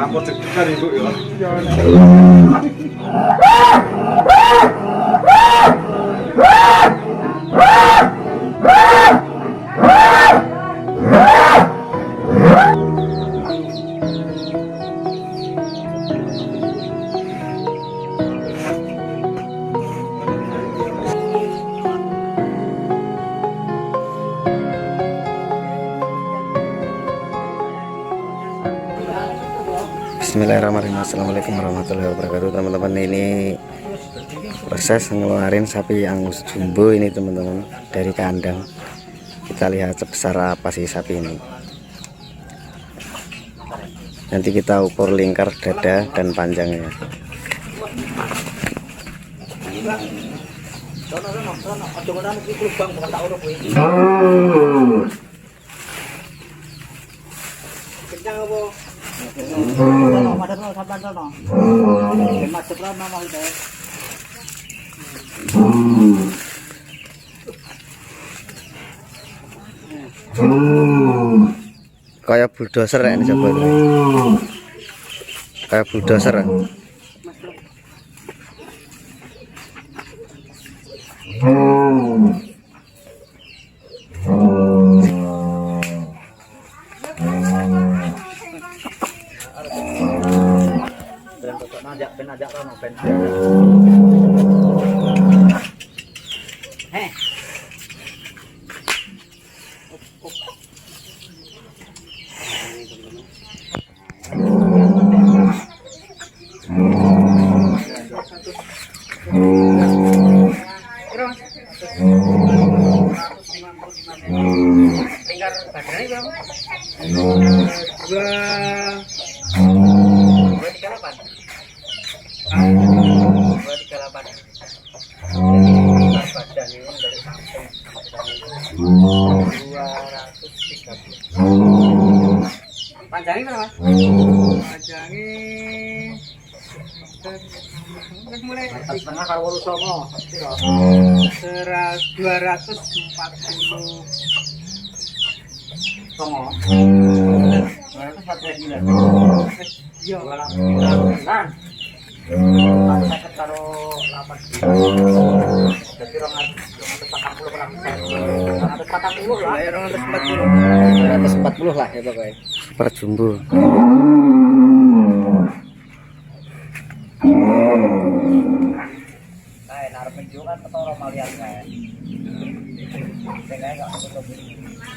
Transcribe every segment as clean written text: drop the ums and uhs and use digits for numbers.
Campur deg-degan, Ibu, ya. Bismillahirrahmanirrahim. Assalamualaikum warahmatullahi wabarakatuh. Teman-teman, ini proses ngeluarin sapi Angus jumbo ini, teman-teman, dari kandang. Kita lihat sebesar apa sih sapi ini. Nanti kita ukur lingkar dada dan panjangnya. Sono sono sono, aja ngono iki lubang bukan tak uruk kuwi. Kencang apa? Sono madhep sono sampean sono. Ben madhep rono maksudnya. Kayak bulldozer ya ini, coba. Kayak bulldozer. Ben cocok najak ben najak rono ben. Heh. Lingkar badannya berapa? 2 238. 238. Lingkar badan ini dari samping sampai sana 230. Panjangnya berapa? Panjangnya mulai setengah karo 89. 240 songo. 249. Iya, 9. 50 karo 8. Jadi 240 kurang. 240 lah. 240. 240 lah ya pokoknya. Super jumbo. Kae arep menjo kan ketara malian kae. Sing kae gak tutup.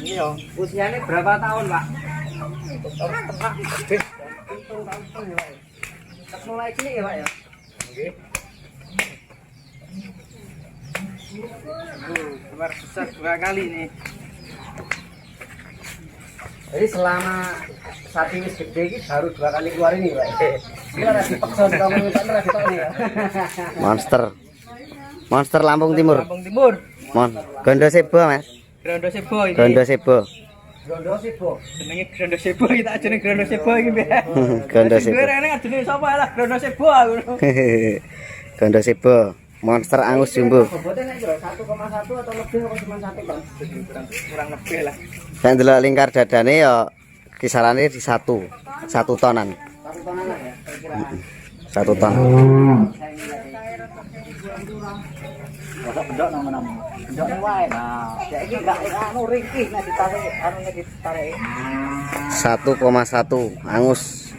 Iya, usianya berapa tahun, Pak? Tahun setengah lebih. 7 tahun setengah ya, Pak, ya? Mulai cilik ya, Pak, ya? Nggih. Keluar besar dua kali nih. Jadi selama sapi wis gede ini baru dua kali keluar ini, Pak. Ini ora dipaksa kamu minta ora ini ya. Monster. Monster Lampung Timur. Lampung Timur. Mon. Gondo Sebo, Mas. Grondo Sebo ini. Gondo Sebo. Grondo Sebo. Jenenge Grondo Sebo, kita jenenge Grondo Sebo iki, Mbak. Gondo Sing Sebo. duwe rene jenenge sapa lah Grondo Sebo aku. Gondo Sebo. Monster Angus jumbo. Bobotnya nek piro? 1,1 atau lebih apa cuma 1, Bang? Kurang kurang lebih lah. Saya ndelok lingkar dadane ya kisarannya di 1 tonan. 1 tonan lah ya, perkiraan. 1 ton. Masa bendok nang ngono. Bendok nang wae. Nah, saiki enggak anu ringkih nek ditarik anu nek ditarik. 1,1 Angus.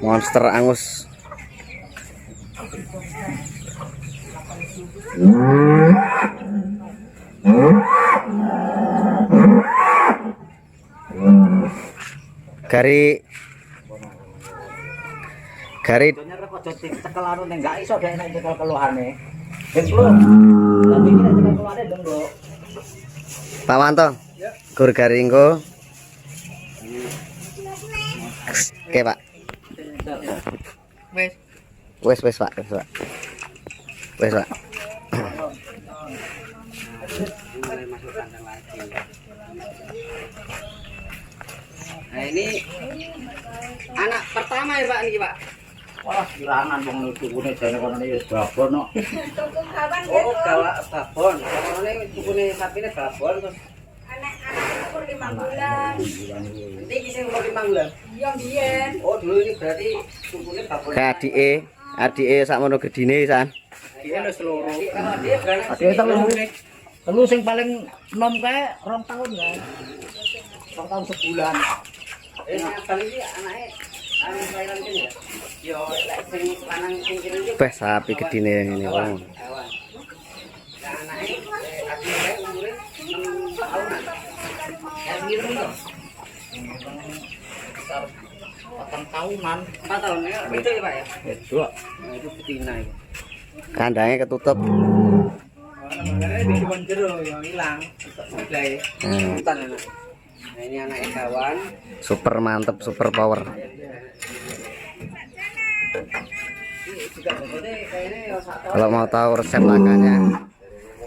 Monster Angus. Gari gari. Jane rek aja dicekel anu ning enggak iso dek nek nyekel keluhane. Ben lho. Tapi iki nek cekel keluhane ndeng lho. Pak Wanto. Gur gari engko. Oke, Pak. Wes. Wes wes, Pak, wes, Pak. Wes, Pak. Mulai masuk kandang lagi. Nah, ini anak pertama ya, Pak, ini, Pak. Wah, kirangan wong tukune jane kono wis babon kok. Oh, galak babon. Ini tukune sapine babon terus. Anak-anak. umur 5 bulan. Ini sing umur 5 bulan. Iya biyen. Oh, dulu ini berarti sukunya babon. Kayak adike, adike sakmono gedine san. Dia wis loro. Kalau dia beranak Adike telu. Telu sing paling enom kae 2 tahun kan. 2 tahun sebulan. Abang iki anake anu kelahiran kene ya. Yo lek sing lanang sing kene iki Beh sapi gedine ngene wong. Awan. Lah anake adike kae umure 6 tahunan. Ya mireng to. Sekitar 4 tahunan. 4 tahun ya. Itu ya, Pak ya. Wedok. Nah, itu betina itu. Kandangnya ketutup. Makanya di kebon jero ya hilang. Sebelah hutan anak. Nah, ini anaknya kawan. Super mantep, super power. Juga bobotnya kayaknya ya sak tahun. Kalau mau tahu resep pakannya,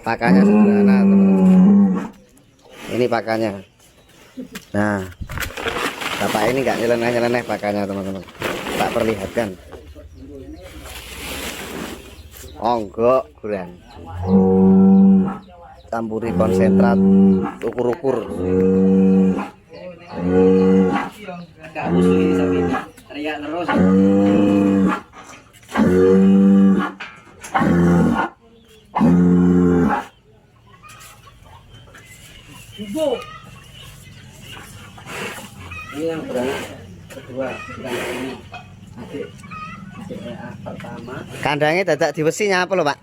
pakannya sederhana teman-teman. Ini pakannya. Nah, bapak ini nggak nyeleneh-nyeleneh pakannya teman-teman. Tak perlihatkan. Onggok goreng. Campuri konsentrat, ukur-ukur. Enggak usul ini sapi. Teriak terus. Jumbo. Ini yang beranak kedua, bukan ini. Adik adik EA pertama. Kandangnya dadak diwesi nyapa lho, Pak?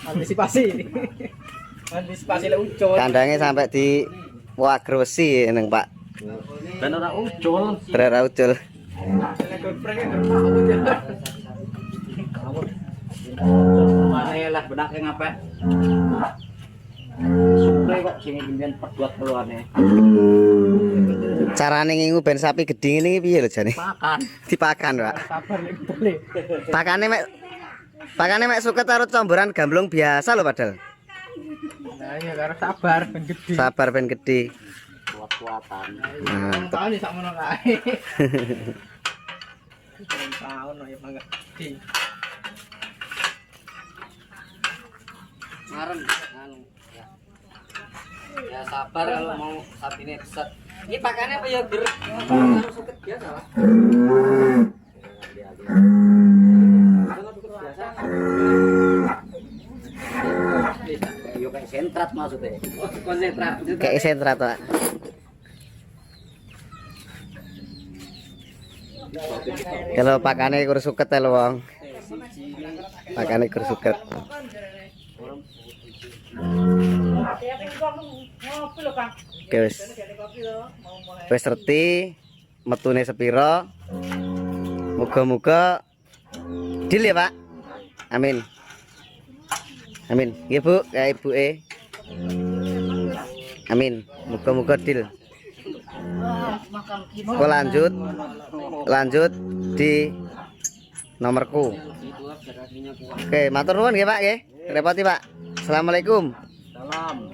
Antisipasi. Antisipasi lek ucul. Kandangnya sampai di wager wesi neng Pak. Ben ora ucul. Ora ucul. Lek goreng ya gerpak ya. Mane lah benake ngape? Supe kok sing mbiyen perbuat keluane. Carane ngingu ben sapi gedhe ngene iki piye lho jane? Pakan. Dipakan, Pak. Sabar lek boleh. Pakane mek suket karo comboran gamblong biasa lho padahal. Nah, iya karo sabar ben gede. Sabar ben gedhe. Kuat-kuatan. Mantep. Tahun ya sakmono kae. Tahun ya bangga. Gede. Marem anu ya. Ya sabar kalau mau sapinya besar. Ini pakannya apa ya ber? Anu suket biasa lah. Suket biasa. Yo kayak sentrat maksudnya. Oh, konsentrat. Kayak sentrat, Pak. Kalau pakane kur suket lho wong. Pakane kur suket. Oke wis. Wis reti metune sepiro. Muga-muga deal ya, Pak. Amin. Amin. Nggih, Bu, kayak ibuke. Amin. Muga-muga deal. Aku lanjut lanjut di nomorku. Oke, matur nuwun nggih, Pak nggih. Repoti, Pak. Assalamualaikum. Salam.